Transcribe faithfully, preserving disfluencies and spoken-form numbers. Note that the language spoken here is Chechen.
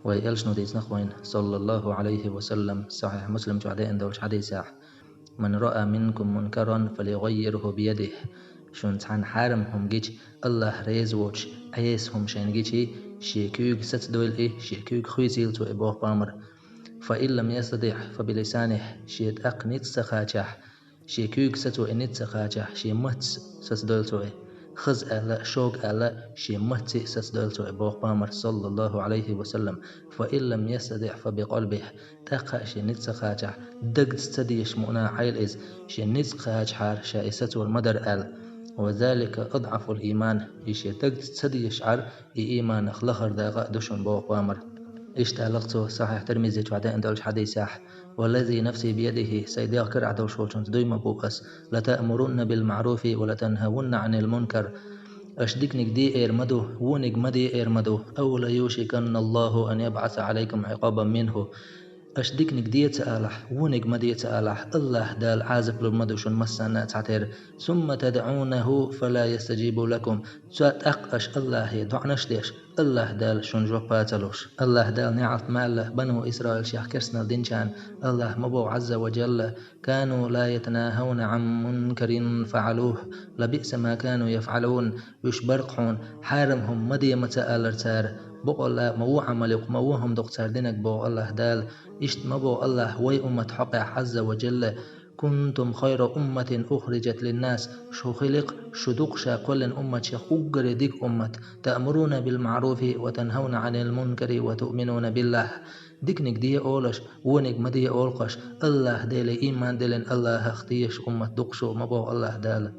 Вай элчано дийцинарг вайна, саллаллаху Ӏалайхи ва саллам, сахьихь Муслим чохь деана долчу хьадисехь: «Ман раа минкум мункаран, фалюгӀаййирху биядихь». Шуна цхьанна хьарам хӀума гича, Аллах реза воцуш, Ӏеса хӀума шайна гичий, шен куьйга сацадойла и, шен куьйга хуьйцийла цо и, боху пайхамар. «Фа ин лам ястатиӀ, фа билисанихь», шен тӀаккха ницкъ ца кхачахь, шен куьйга сацо и ницкъ ца кхачахь, шен маттаца сацадойла цо и. Хаза аьлла, шога аьлла, шен маттаца сацадойла цо и, боху пайхамар, саллаллаху Ӏалайхи ва саллам. «Фа ин лам ястатиӀ, фа бикъалбихь». ТӀаккха а шен ницкъ ца кхачахь, дагца ца дезаш мукъана Ӏайла иза, шен ницкъ кхачахьара ша и сацор ма дара аьлла. «Ва залика адӀафул ийман», и шен дагца ца дезаш Ӏар, и ийманах лахара дакъа а ду шуна, боху пайхамар. Иштта аьлла цо, сахьихь Тирмизи чохь деана долчу хьадисехь: «Валлази нафси биядихи», сайн дегӀ карахь долуш волчунца дуй ма бу ас: «Латаъмурунна бил маъруфи ва латанхавунна Ӏанил мункар». Аша диканиг де эр ма ду, вониг ма де эр ма ду. «Ау лаюшиканналлаху ан ябӀаса Ӏалайкум Ӏикъабан минху». Аша диканиг де ца алахь, вониг ма де ца алахь, Аллах Дала Ӏазап лур ма ду шуна массанна а цхьатера. «Сумма тадӀунаху фала ястаджибу лакум». Цул тӀаккха аша Аллахе доӀанаш а деш, Аллах Дала шуна жоп а ца луш. Аллах Дала неӀалт ма аьлла Бану Исраилшех керстанал динчарна. Аллах ма боху, Ӏазза ва Джалла: «Кану ла ятанахауна Ӏан мункарин фаӀалуху, лабиъса ма кану яфӀалун». Уьш бара-кх хьуна, хьарам хӀума ма де ма ца алара цара, бакъалла ма вон Ӏамал ю-кх, ма вон хӀума ду-кх цара динарг, боху Аллах Дала. Иштта ма боху Аллах вай уммат хьокъехь, Ӏазза ва Джалла: «Кунтум хайра умматин ухриджат линнас», шу хили-кх, шу ду-кх ша кхоьллина умматех уггаре дика уммат: «Таъмуруна бил маъруфи ва танхавна Ӏанил мункари ва туъминуна биллахь». Диканиг де олуш, вониг ма де олу-кх аша, Аллах Деле ийман диллина, Аллахах тешаш уммат ду-кх шу, ма боху Аллах Дала.